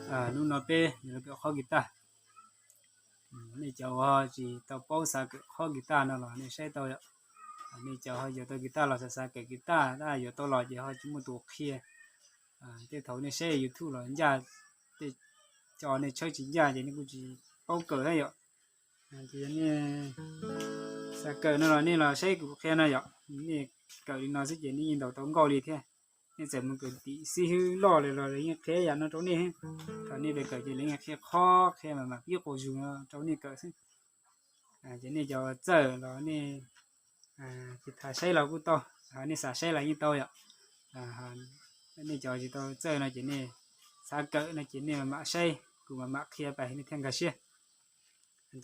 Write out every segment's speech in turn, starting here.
Hnub no peb yuav los kawm qhob guitar. Nej cov uas tsis tau paub xav kawm qhob guitar no los nej saib tau yom. Nej cov ho yuav tau guitar los xav xav kawm guitar tab yuav tau los ces ho tsis muaj tus qhia. Tej thaum nej saib YouTube los ncaj, tej cov nej tshawb tsis ncaj ces nej kuj tsis paub kawm thiab yom. Ces nej xav kawm no los nej los saib kuv qhia no yom. Nej kawm li no xwb ces nej yeej ntaus tau nkauj li thiab. Nej txawm mus kawm tim xib hwb loj li los yeej qhia yam no rau nej. Thaum nej pem kawm ces lawv yeej qhia qhob qhia mas mam pib quas zus no rau nej kawm xwb. Ces nej cov txawj los nej tsis tas saib los kuj tau, nej xav saib los yeej tau yom. Nej cov tsis tau txawj no ces nej xav kawm no ces nej mam saib kuv mam mam qhia pais nej thiaj nkag siab.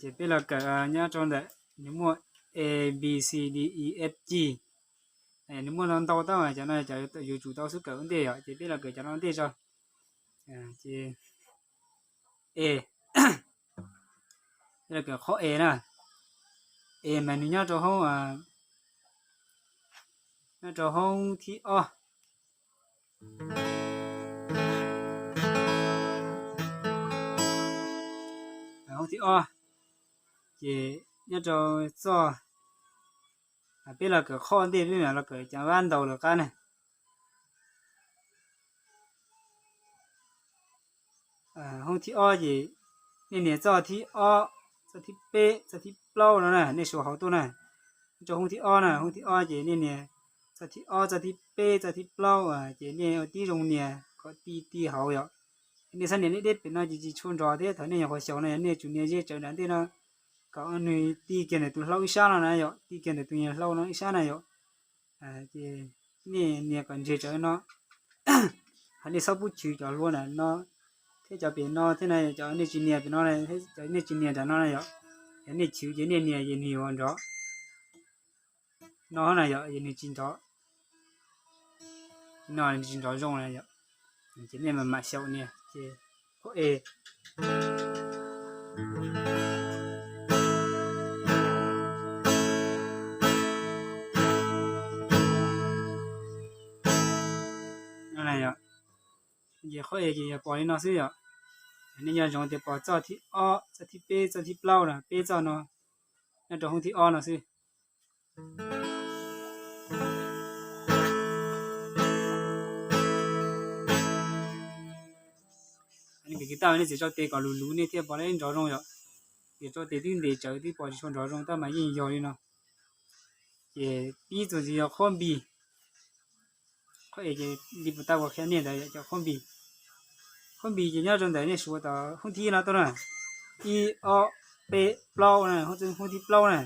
Ces peb los kawm nyob rau ntawm nws muaj A, B, C, D, E, F, G. Nws muaj ntau ntau tab mas cov no cov yuav tsum tau xub kawm ua ntej yom, ces peb los kawm cov no ua ntej tso. Ces E, peb los kawm qhob E na. E mas nws nyob rau hoob, nyob rau hoob thib ob. Hoob thib ob, ces nyob rau txoj, peb los kawm qhob ntej peb mam los kawm cov vab ntaus lawv qab na. Hoob thib ob ces nej nias txoj thib ob, txoj thib peb, txoj thib plaub no na, nej suav hauv tuaj na. Nyob rau hoob thib ob na, hoob thib ob ces nej nias txoj thib ob, txoj thib peb, txoj thib plaub, ces nej ua tib zoo nias kom ti ti hauv yom. Nej xav nias deb deb pem no ces tsis tshua nrov thiab, thaum nej nyuam qhuav xyaum no yog nej tsum nias ze tsawv nram ntej no kom nws ti kiag ntawm tus hlau ib sab no na yom, ti kiag ntawm tus niag hlau no ib sab na yom. Ces nej nias kom ntseg tsawv no. Hos nej txhob pub chwv cov hluav nram no thiab cov pem no thiab na, cov nej tsis nias pem no, cov nej tsis nias nram no na yom. Yog nej chwv ces nej nias ces nws yuav nrov no na yom, es nws tsis nrov no, nws tsis nrov zoo na yom. Ces nej mam mam xyaum nias ces qhob E no na yom. Ces qhob E ces yog pom li no xwb yom. Nej nco ntsoov tias pom txoj thib ob, txoj thib peb, txoj thib plaub na, peb txoj no nyob rau hoob thib ob no xwb. Kis tau nej txiav tso tes kom luv luv nej thiaj pom nrov zoo yom. Txiav tso tes twb ntev tsawv twb pom tsis tshua nrov zoo tab mas yeej yog li no. Ces pib txuas ntxiv yog qhob B. Qhob E ces li puas tau uas qhia nej ntawd yom, cov qhob B. Qhob B ces nyob rau ntawm nej suav tau hoob thib no tuaj na, ib ob peb plaub na, hoob thib plaub na,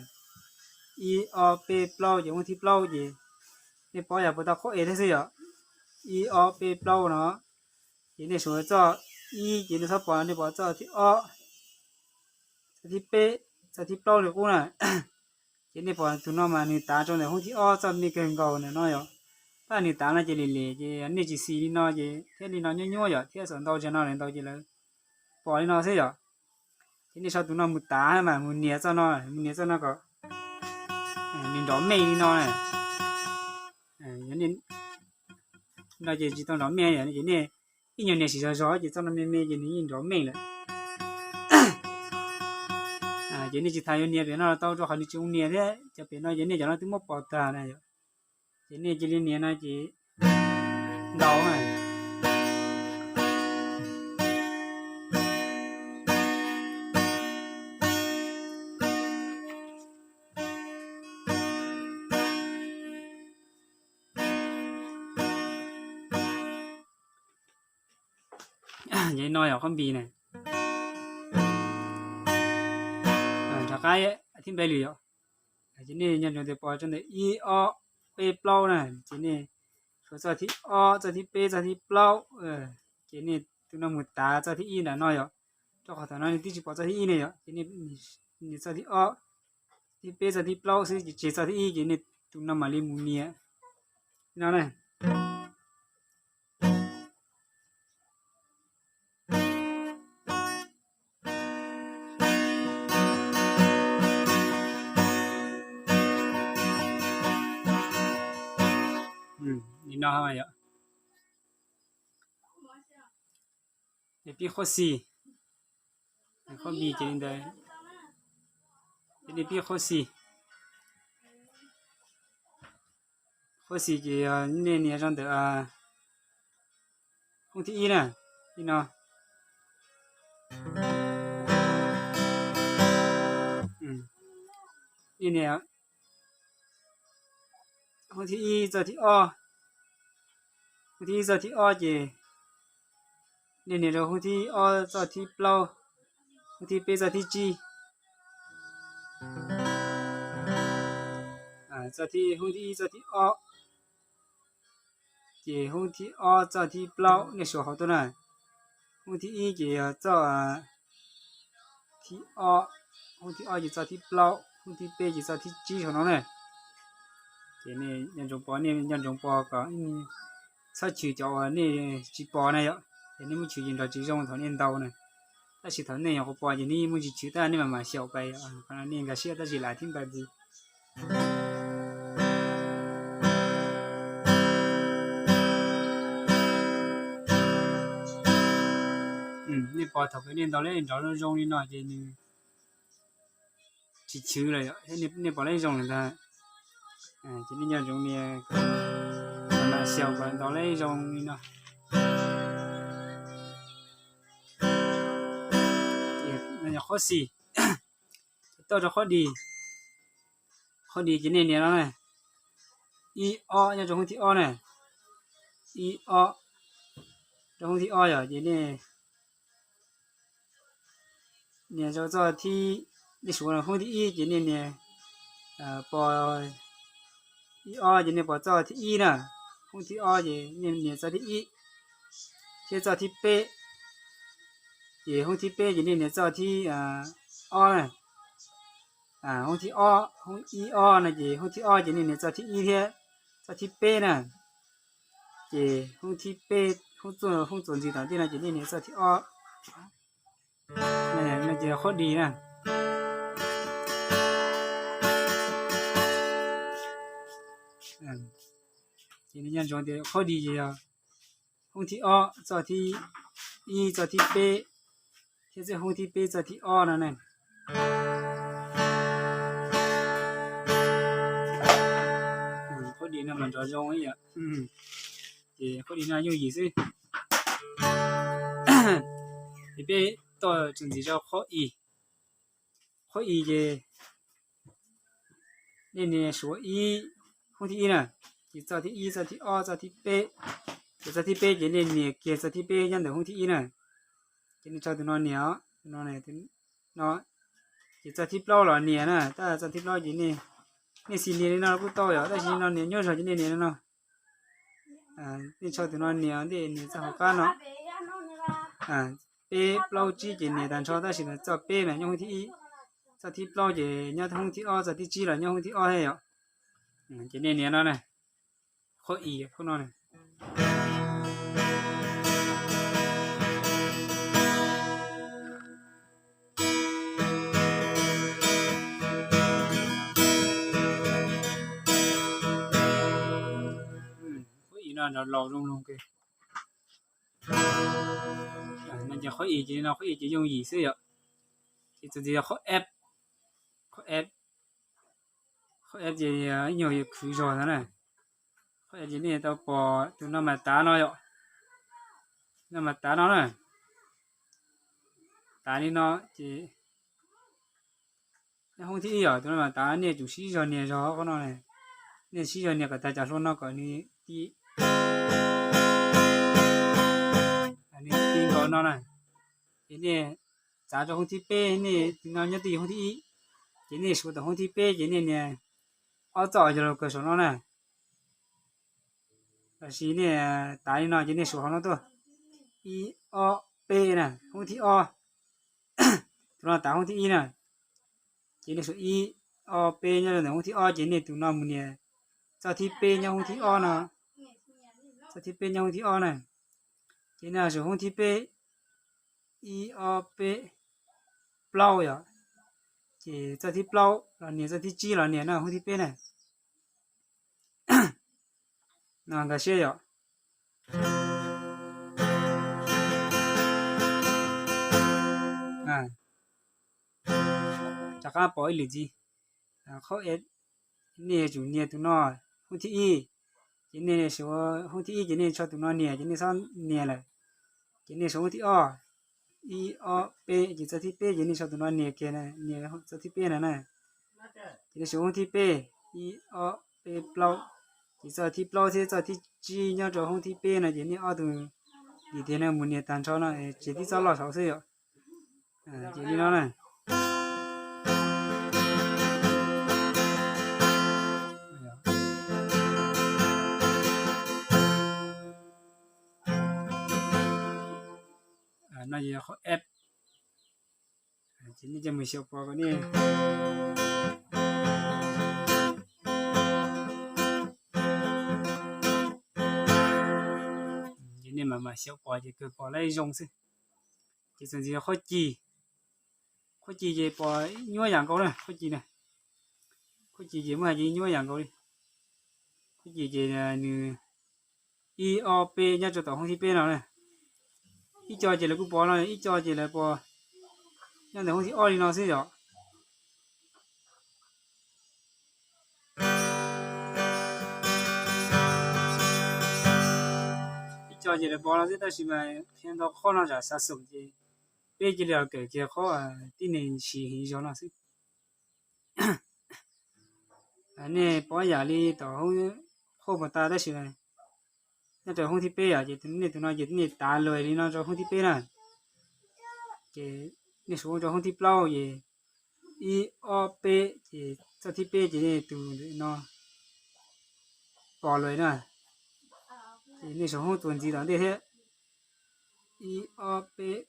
ib ob peb plaub ces hoob thib plaub ces nej pom yog puas tau qhob E thiab xwb yom, ib ob peb plaub no. Ces nej suav txoj ib ces nej txhob pom, nej pom txoj thib ob, txoj thib peb, txoj thib plaub li qub na. Ces nej pom tus no mas nws tav rau ntawm hoob thib ob txoj me kawg nkaus ntawm no yom. Tab nws tav no ces lim lim ces nej tsis xis li no ces thiab li no nyuaj nyuaj yom, thiab xam ntau tsam no lawv ntau ces lawv pom li no xwb yom. Ces nej sau tus no mus tav mas mus nias txoj no, mus nias txoj no kom nws nrov meej li no na. No ces tsis tau nrov meej yom, ces nej ib nyuag nias siv zog zog ces txoj no me me ces nws yeej nrov meej lawm. Ces nej tsis tas yuav nias pem no tau rau qhov nws tsis zoo nias thiab, cov pem no ces nej cov no twb muab pos tag na yom. Ces nej cia li nias no ces ntaus na. Ces no yog qhob B na. Rov qab thib npe lwm yom. Ces nej nco ntsoov tias pos rau ntawm ib ob peb plaub na, ces nej suav txoj thib ob, txoj thib peb, txoj thib plaub, ces nej tus no mus tav txoj thib ib nram no yom. Rau qhov thaum no nej twb tsis pom txoj thib ib ne yom, ces nej nias txoj thib ob, thib peb, txoj thib plaub xwb, ces tseg txoj thib ib ces nej tus no mam li mus nias no na. Li no yom. Pib qhuab xis, qhuab B ces li ntawd, ces nej pib qhuab xis. Qhuab xis ces nej nias rau ntawm hoob thib ib na, li no. Nej nias hoob thib ib txoj thib ob, hoob thib ib txoj thib ob ces nej nias rau hoob thib ob txoj thib plaub, hoob thib peb txoj thib tsib, txoj thib, hoob thib ib txoj thib ob, ces hoob thib ob txoj thib plaub nej suav hauv tuaj na. Hoob thib ib ces yog txoj thib ob, hoob thib ob ces txoj thib plaub, hoob thib peb ces txoj thib tsib hauv no na. Ces nej nco ntsoov pov, nej nco ntsoov pov kom txhob chwv cov uas nej tsis pom na yom, es nej muab chwv ces nrov tsis zoo thaum nej ntaus na. Tab sis thaum nej nyuam qhuav pom ces nej yeej muaj ntsis chwv tab nej mam mam xyaum pais, qhov no nej nkag siab tab sis lam thib npaws ntxiv. Nej pom thaum kawg nej ntaus leb nrov zoo zoo li no ces nws tsis chwv lawm yom, nej pom leb zoo lawm ntag. Ces nej nco ntsoov nias, mam xyaum kom ntaus leb zoo li no. Qhuab xis, toj rau qhuab D. Qhuab D ces nej nias no na, ib ob nyob rau hoob thib ob na, ib ob rau hoob thib ob yom, ces nej nias rau txoj thib, nej suav hoob thib ib ces nej nias pos ib ob ces nej pos txoj thib ib na, hoob thib ob ces nej nias txoj thib ib, thiab txoj thib peb, ces hoob thib peb ces nej nias txoj thib ob na. Hoob thib ob, hoob ib ob no ces hoob thib ob ces nej nias txoj thib ib thiab txoj thib peb na. Ces hoob thib peb, hoob txuas ntxiv tom ntej no ces nej nias txoj thib ob. No ces qhuab D na. Ces nco ntsoov tias qhuab D ces yog hoob thib ob txoj thib ib txoj thib peb, thiab txoj hoob thib peb txoj thib ob no ne. Qhuab D no mas nrov zoo ib yam, ces qhuab D no yooj yim xwb. Ces peb toj txuas ntxiv rau qhuab E. Qhuab E ces nej nias suav ib, hoob thib ib na, ces txoj thib ib, txoj thib ob, txoj thib peb, ces txoj thib peb ces nej nias kiag txoj thib peb nyob ntawm hoob thib ib na, ces nej tso tus no nias os, tus no, no, ces txoj thib plaub los nias na, tab txoj thib plaub ces nej xis nias li no kuj tau yom, tab sis no nias nyuaj zog ces nej nias li no. Nej tso tus no nias, nej nias txoj hauv qab no, peb plaub tsib ces nias tag nrho, tab sis mas txoj peb mas nyob hoob thib ib, txoj thib plaub ces nyob hoob thib ob, txoj thib tsib los nyob hoob thib ob thiab yom. Ces nej nias no na, qhuab E, qhuab no na. Qhuab E no nrov laus zoo mloog kawg. No ces qhuab E ces no, qhuab E ces yooj yim xwb yom. Ces txuas ntxiv yog qhuab F, qhuab F, qhuab F ces ib nyuag yuav khwv zog ntag na. Qhuab F ces nej tau pom tus no mas tav no yom, no mas tav no na, tav li no ces nyob hoob thib ib yom, tus no mas tav, nej tsum sib zog nias zog qhov no, nej sib zog nias kom tag cov hlua no kom nws ti, nws ti nkaus no na. Ces nej txav rau hoob thib peb, nej tus no nyob twj ywm hoob thib ib, ces nej suav tom hoob thib peb ces nej nias ob txoj yog los kawg saum no na. Los sis nej tav li no ces nej suav hauv no tuaj, ib ob peb na, hoob thib ob. Tus no tav hoob thib ib na, ces nej suav ib ob peb nyob rau ntawm hoob thib ob ces nej tus no mus nias txoj thib peb nyob hoob thib ob no, txoj thib peb nyob hoob thib ob na. Ces nej suav hoob thib peb, ib ob peb, plaub yom, ces txoj thib plaub los nias, txoj thib tsib los nias no hoob thib peb na. No nkag siab yom. Rov qab pom ib lwm ntxiv, qhov F, nej yuav tsum nias tus no, hoob thib ib, ces nej suav hoob thib ib ces nej tso tus no nias ces nej txhob nias lawm, ces nej suav hoob thib ob, ib ob peb, ces txoj thib peb ces nej tso tus no nias kiag, nias txoj thib peb no na, ces nej suav hoob thib peb, ib ob peb plaub, ces txoj thib plaub thiab txoj thib tsib nyob rau hoob thib peb no ces nej ob tug dim tiag no mus nias tag nrho no, ces tib txoj loj saud xwb yom. Ces li no na. No yog qhov F, ces nej coj mus xyaum pom kom nej, ces nej mam mam xyaum pom ces kawg pom lawm zoo xwb. Ces txuas ntxiv qhov ci, qhov ci ces pom nyuaj yam nkaus na, qhov ci na, qhov ci ces muaj hais tias nyuaj yam nkaus li. Qhov ci ces nws ib ob peb nyob rau tom hoob thib peb no na. Ib co ces lawv kuj pom no, ib co ces lawv pom nyob ntawm hoob thib ob li no xwb yom. Ib co ces lawv pom no xwb tab sis mas qhia ntau qhov no zam xav xoom ces peb cia li los kawm kiag qhov tib neeg siv heev zog no xwb. Nej pom yam li tom hoob qhov puas tas tab sis nyob rau hoob thib peb yom, ces nej tus no ces nej tav luag li no rau hoob thib peb na, ces nej suav rau hoob thib plaub ces ib ob peb ces txoj thib peb ces nej tus ntawm no pom luag na, ces nej suav hoob txuas ntxiv tom ntej thiab, ib ob peb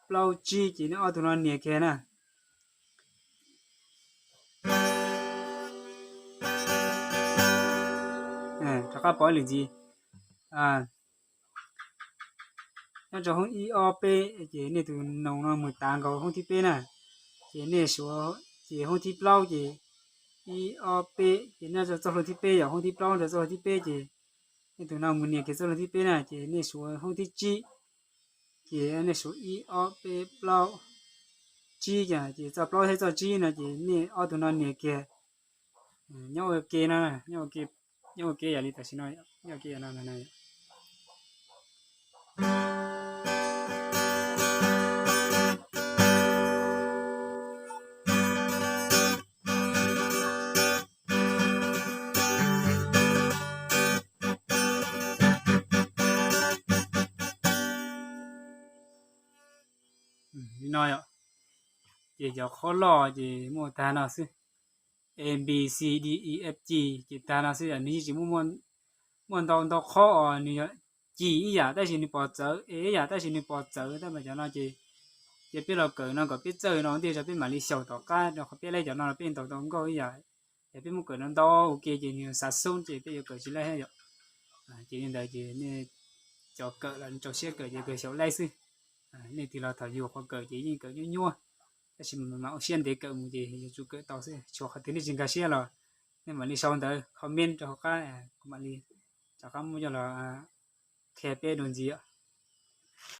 plaub tsib ces nej ob tug no nias kiag na. Rov qab pom ib lwm ntxiv, nyob rau hoob ib ob peb ces nej tus noog no mus tav nkaus hoob thib peb na, ces nej suav, ces hoob thib plaub ces ib ob peb ces nyob rau txoj hlua thib peb yom, hoob thib plaub rau txoj hlua thib peb ces nej tus no mus nias kiag txoj hlua thib peb na, ces nej suav hoob thib tsib, ces nej suav ib ob peb plaub tsib, ces txoj plaub thiab txoj tsib no ces nej ob tug no nias kiag. Nyob ua ke no, nyob ua ke yam li tam sim no, nyob ua ke yam no na. Li no yom, ces cov qhov loj ces muaj tag no xwb. A, B, C, D, E, F, G ces tag no xwb, nws yeej tsis muaj, muaj ntau ntau qhov os, nws yog C ib yam tab sis nws pom txawv, E ib yam tab sis nws pom txawv, tab mas cov no ces, ces peb los kawm no kom peb txawj no ua ntej tso peb mam li xyaum tom qab rau qhov peb laib cov no los peb ntaus tau nkauj ib yam. Yog peb muab kawm no ntau ua ke ces nws xav xoob ces peb yuav kawm tsis laib thiab yom. Ces li ntawd ces nej cov kawm los rau siab kawm ces kawg xyaum laib xwb. Nej twg los thaum yus qhuav kawm ces yeej kawm nyuaj nyuaj, tab sis mam ua siab ntev kawm mus ces yuav tsum kawm tau xwb. Tshuav qhov twg nej tsis nkag siab los nej mam li sau ntawv comment rau hauv qab, kuv mam li rov qab muab coj los qhia peb dua ntxiv.